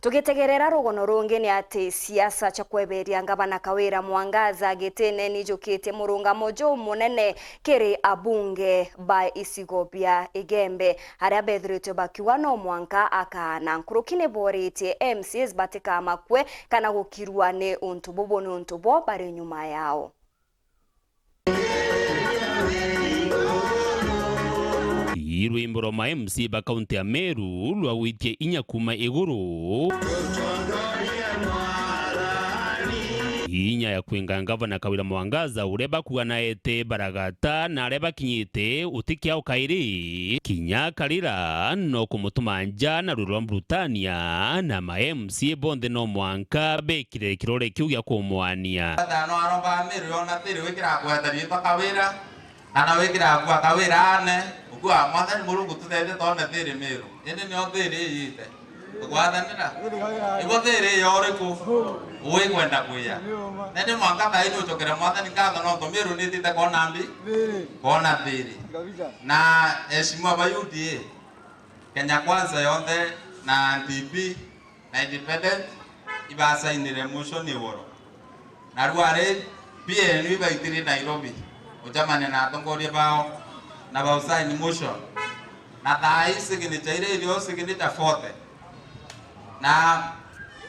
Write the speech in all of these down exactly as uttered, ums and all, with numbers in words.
Tugitegerera rugono rungi ni ati siasa cia kweberia ngavana Kawira Mwangaza gitine nijukitie murungamo jumunene kiri abunge ba icigo bia Igembe, aria bethiritwe bakiuga no mwanka akaana. Nkuruki ni boritie M C As batikamakue kana gukirua ni untu bubu niuntu bo bari nyuma yao. Ii rwimbo rwa ma M C A ba kaunti ya Meru rwagwitie inya kuuma iguru. Inya ya kwinga ngavana Kawira Mwangaza, uria bakuuga na ete baragata na aria bakinyite uti kiao kairi. Kinya akarira no kumutuma nja na rwiro rwa Murutania, na ma M C A bonthe no mwanka be kire kirore kiu gia kumwania. Bathano aromba Meru yona thiri wikira gweta riitwa Kawira, kana wikira kwa Kawira ane, ukua Mwathani Murungu tuthethie twone thiri Meru. Indi nio thiri iyite. Tugwathanira? Ibo thiri iyo uriku? Wikwenda kuya? Nindi mwanka thaini ucokere Mwathani nkatho nontu Meru nitite kwona mbi? Kwona thiri. Na eshimiwa ba U D A, Kenya Kwanza yonthe na D P, na independent ibasainire motion iguru. Na riu ari P N U ibaitire Nairobi gucemania na atongoria bao na bausaini motion. Na thaa ii signature iria irio signature forty. Na,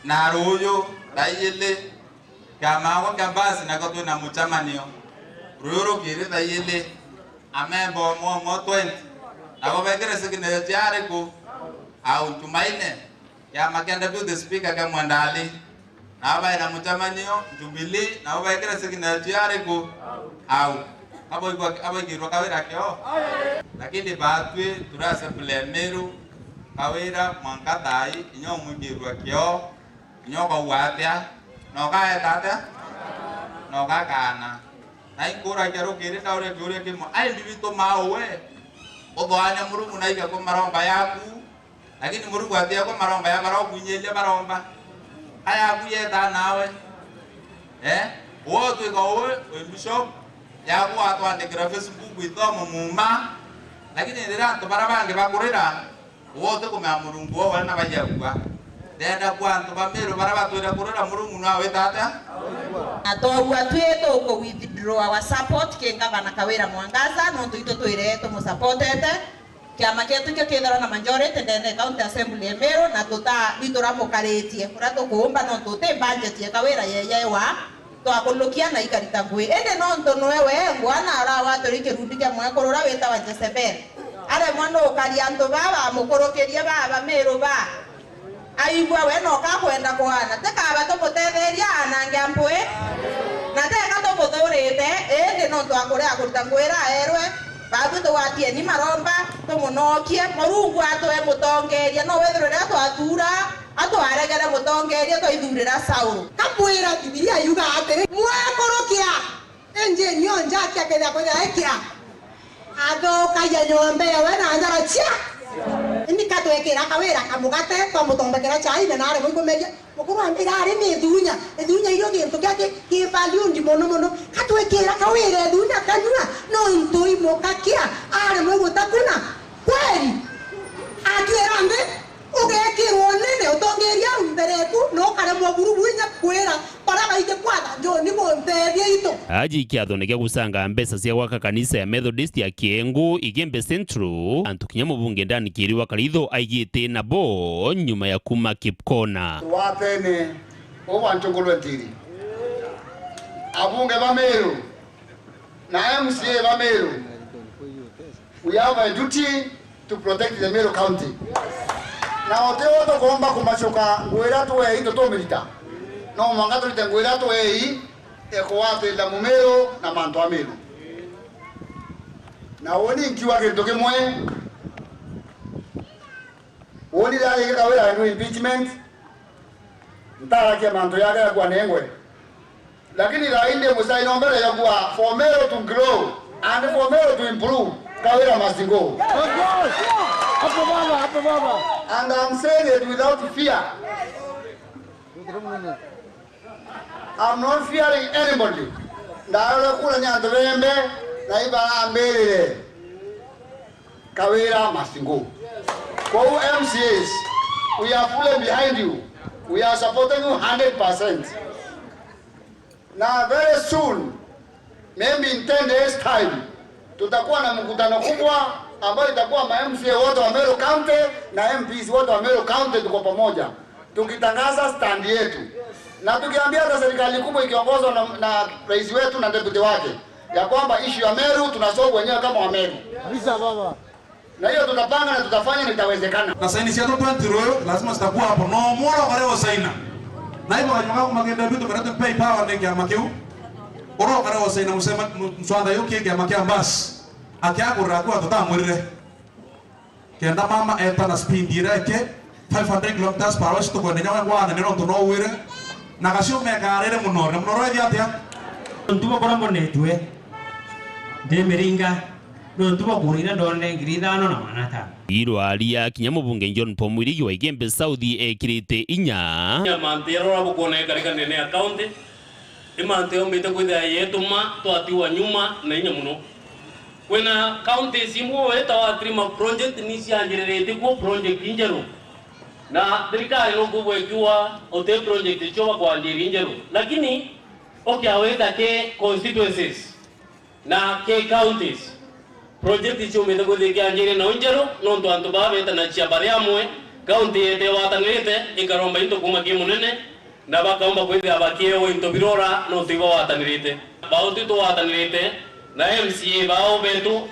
na ruuju thaa ili kiama akwa kia mbasi nakio twina mucemanio. Ruuju rukiri thaa ili, amemba omwe omwe twenty. Nabo bekire signature ciariku? Au Jumaine. Kiama kia Deputy Speaker kia Mwenda Ali, nabo baina mucemanio Jubilee, nabo baikira signature ariku? Au. Abo igwa-, abo igirwa Kawira kio? Lakini batwi turi assembly ya Meru, Kawira mwanka thaa ii, inya umwikirwa kio, inya ukauga atia, na ukaeta atia, na ugakana. Na inkuragia rukiri ndauria kiuria kimwe, ai bibi tumaa uwe, uthwaane Murungu na iga kwa maromba yaku, Lakini Murungu atiakwa maromba ya baria ukwinyiria baromba. Aya aku yeta nawe. Eh? Uwe utwika uwe wi bishop, yaku watwandikira Facebook ithomo muuma. Lakini riria antu baria bangi bakurira, uwe utikumenya Murungu uwe wena baiyagua. Ndenda kwa antu ba Meru baria batwire kurira Murungu no awita atia? Na twauga twi tuku withdraw our support ki Ngavana Kawira Mwangaza, nontu itu twire tumusupportete. Kiama kietu kio kithirwa na majority ndene ya County Assembly ya Meru, na tuta-, nituramukaritie uria tukuumba, nontu uti budget ya Kawira yeyaewa twakurukia na ikarita ngui. Indi nontu nwe wengwa na arawaturi kirundi kia mwekuru uria witawa Jezebel, aremwa nukaria antu baa bamukurukirie baa ba Meru baa. Aigua we noka akwenda kwana, ti kaba tumutetheeria aanange mpwi, na teka tumuthurite, indi nontu akuria kuruta ngwira aerwe, babu tugwatieni maromba, tumunokie, Murungu atwe mutongeeria, no wethirwe riria twathuura, atwaregere mutongeeria twaithuurira Saulu. Kamwira Bibilia yuga atiri, mwekurukia. Injini yo njaki akethira kwithira ekira. Athukagia nyomba ewe na njara cia. Indi katwekira Kawira kamugate, twamutombekera chai na naremwe ikumeria. Mukuru ambira ari ni ithunya. Ithunya irio gintu kia ki, ki valued mono mono. Katwekira Kawira ithunya kanyua, no into imukakia, aremwe gutakuna. Kweli? Atwira nthi, ugekirwa unene utongeria au mbere eku, na ukaremwa buru bwinya kwira baria baingi kwatha, njoni munteethie itu. Aji kiathone kia gucanga mbeca cia gwaka kanisa ya Methodist ya Kiengu, Igembe Central, antu kinya mubunge Dan Kiri wa Karitho aigite nabo nyuma ya kuma Kipkona. Watene, ugwa ntungulwe ntiri. Abunge ba Meru, na M C A ba Meru, we have a duty to protect the Meru County. Na uti uu tukomba kumacuka nguo iria twei tutumirita. No mwanka turite nguo iria twei ya kugwatirira Mumiru na mantu a Miru. Na uni nkiuga gintu kimwe, uni riria gikawira impeachment, ntarakia mantu yake yakwa nengwe. Lakini thaa ii ndi mucaino mbere ya kuwa for Meru to grow and for Meru to improve, Kawira must go. Of course. Hapo baba, hapo baba. And I'm saying it without fear. I'm not fearing anybody. Ndarore kura ni antu bembe na ibarambirire. Kawira must go. Kou M C As, we are fully behind you. We are supporting you hundred percent. Na very soon, maybe in ten days time, tutakuwa na mkutano kubwa ambayo itakuwa ma M C A wote wa Meru County na M Ps wote wa Meru County, tuko pamoja tukitangaza stand yetu na tukiambia hata serikali kubwa ikiongozwa na, na rais wetu na deputy wake ya kwamba issue ya Meru tunasolve wenyewe kama wa Meru. Kabisa, baba. Na hiyo tutapanga na tutafanya na itawezekana. Na saini ciatu twenty ruyu lazima zitakuwa hapo. No mwana ukare usaina. Na hivyo kanywa gaku magenda bitu karete pay power ni kiama kiu. Ura ukare usaina musema muswanda yuki kiama kia bus. Akiagurira kwa tutamwirire. Kenda mama eta na speed ireke five hundred kilometers per hour, tukwenda nyawe ngwana ni nontu no wire. Na gacio mekarire muno, na muno rwethia atia? Ntuba kora mbonetwe. Ndi miringa. Nontu bwa kuurira ndonere ngiri ithano na magana atano. Irwaria kinya mubunge John Paul Mwirigi wa Igembe South ekirite inya. Inya mantu yarora bukwona ikarika ndene ya county, i mantu yombite kwithira yetuma twatiwa nyuma na inya muno. Kwina counties imwe weta watirima project ni cianjiriritie kuo project injeru. Na thirikari nukubwa ikiuga uti project cio bakwanjiria injeru. Lakini ukiawita ki constituencies, na ki counties. Project ciumite kwithira ikianjiria na unjeru, nontu antu baa betanagia bari amwe, county yete igwatanirite, ikaromba into kuuma ki munene, na bakaumba kwithira bakiewa into birora, nontu ibagwatanirite. Bao tu tugwatanirite, na M C A bao betu,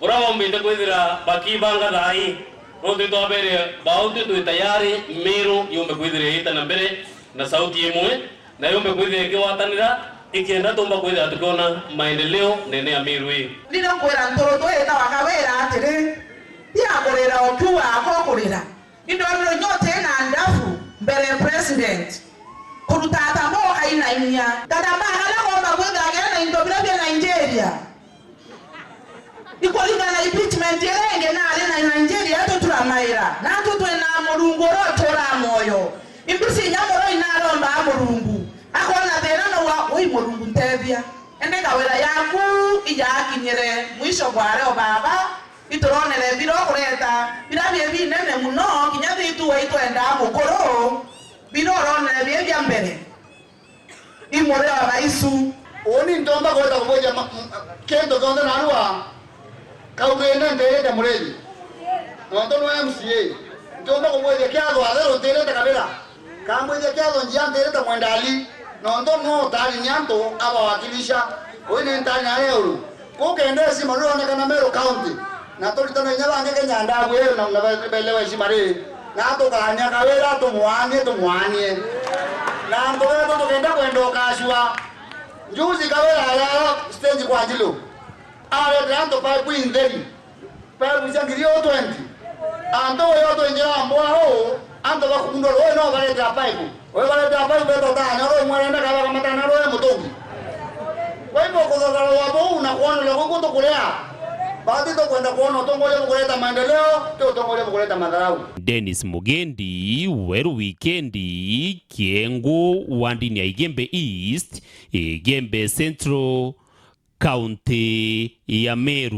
uria baumbite kwithira bakibanga thaa ii, nontu itwabere bao tu twi tayari, Meru yumbe kwithira iita na mbere na sauti imwe, na yumbe kwithira ikigwatanira, ikienda tumba kwithira tukiona maendeleo ndene ya Meru ii. Ndino kwira nturu twita wa Kawira atiri, tia kurira ukiuga ako kurira. Indonire nyote na ndafu mbere ya president. Kuruta ata mboka inainia. Tata mbagala komba kwithira kena into bira bia Nigeria. Ikuringana na impeachment iria ingi nari na Nigeria tuturamaira, na antu twina Murungu uria uturaa mwoyo. Imbisi inya muro inaromba Murungu, akona thina na wa, ui Murungu ntethia. Indi Kawira yaku ijakinyire mwisho bwario baba, ituronere biro kureta, bira bie binene muno, kinya thitu wa itwenda mukuru, biro uronere bie bia mbere. Imuri wa baisu. Uni ntomba kwenda kubuja ma-, m-, kintu kionthe narua. Kaugine ntirite muriji. Nontu nwe M C A. Ntomba kubuja kiatho atheru ntirite kabira. Kambwithia kiatho njia ntirite mwendali. Nontu no utari ni antu abawakilisha. Ui ni ntari na euru. Kuu kenda heshima rwonekana Meru County, na turitana inya bangi Kenya ndabu iyo na, na be-, belewa heshima ri, na tukanya Kawira tumwaanie, tumwaanie. Na antu betu tukenda kwenda ukacua. Juzi Kawira arara stage kwa Njilu. Aretera antu pipe intheri. Pipe cia ngiri twenty. Antu uyo twingira mbwa uu, antu bakundwa rui no baretera pipe. Wi baretera pipe beto tanya rui mwarenda kaba kamatana rui mutungi. Kwa hivyo kuthatharwa buu na kwonelwa guku tukuria. Bati tukwenda kwona utongoria bukureta maendeleo, ti utongoria bukureta matharau. Dennis Mugendi, Weru Wikendi, Kiengu, wa ndini ya Igembe East, Igembe Central, County ya Meru.